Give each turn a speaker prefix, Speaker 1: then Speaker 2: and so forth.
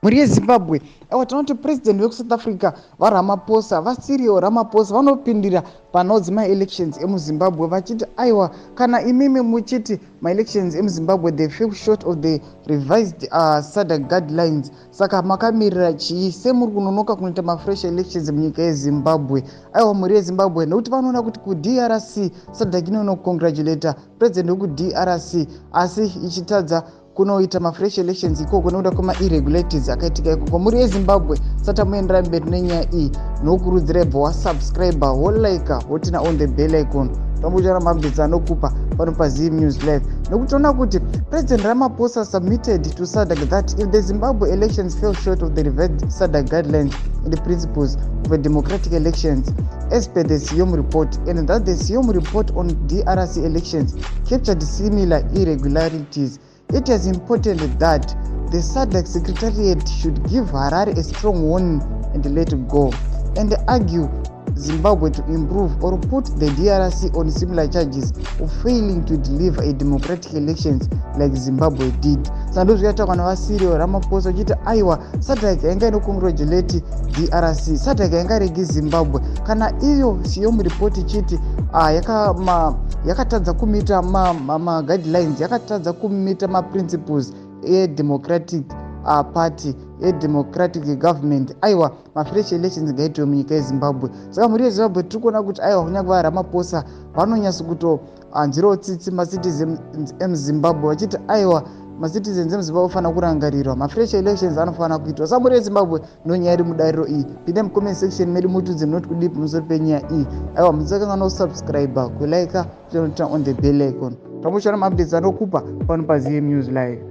Speaker 1: Mhuri yeZimbabwe, aiwa, tinoti President vekuSouth Africa VaRamaphosa, vaCyril Ramaphosa, vanopindira panodzi maelections emuZimbabwe vachiti, aiwa, kana imimi muchiti maelections emuZimbabwe, they fell short of the revised SADC guidelines, saka makamirira chii semuri kunonoka kunoita mafresh elections munyika yeZimbabwe? Aiwa, mhuri yeZimbabwe, nekuti vanoona kuti kuDRC SADC inonocongratulata president wekuDRC, asi ichitadza kunoita mafresh elections ikoko nekuda kwemairregularities akaitika ikoko. Mhuri yeZimbabwe, sati amuendera mberi nenyaya iyi, nokurudzirai bva wasubscribe, wolike, woturn on the bell icon, tambochara maupdates anokupa pano paZim News Live. Nekutoona kuti President Ramaphosa submitted to SADC that if the Zimbabwe elections fell short of the revised SADC guidelines and the principles of a democratic elections as per the SEOM report, and that the SEOM report on DRC elections captured similar irregularities, it is important that the SADC Secretariat should give Harare a strong warning and let go and argue Zimbabwe to improve or put the DRC on similar charges of failing to deliver a democratic elections like Zimbabwe did. Saka ndozvikaita kana vaCyril Ramaphosa uchiti, aiwa, SADC yanga inocongratulate DRC, SADC yaingaregi Zimbabwe. Kana iyo SEOM report ichiti yakatadza kumeeta maguidelines, yakatadza kumeeta maprinciples edemocratic party, edemocratic government, aiwa, mafresh elections ngaitwe munyika yeZimbabwe. Saka mhuri yeZimbabwe, tiri kuona kuti, aiwa, kunyange vaRamaphosa vanonyatso kutoanzirawo tsitsi macitizens emuZimbabwe, vachiti, aiwa, macitizens emuZimbabwe anofanira kurangarirwa, mafresh elections anofanira kuitwa. Saka mhuri yeZimbabwe, nonyaya iri mudariro iyi. Pinde mucomment section medu mutudze munoti kudii pamusoro penyaya iyi. Aiwa, musakanganwa kusubscribe, kulike, turn on the bell icon, tamboshana maupdates anokupa pano paZM News Live.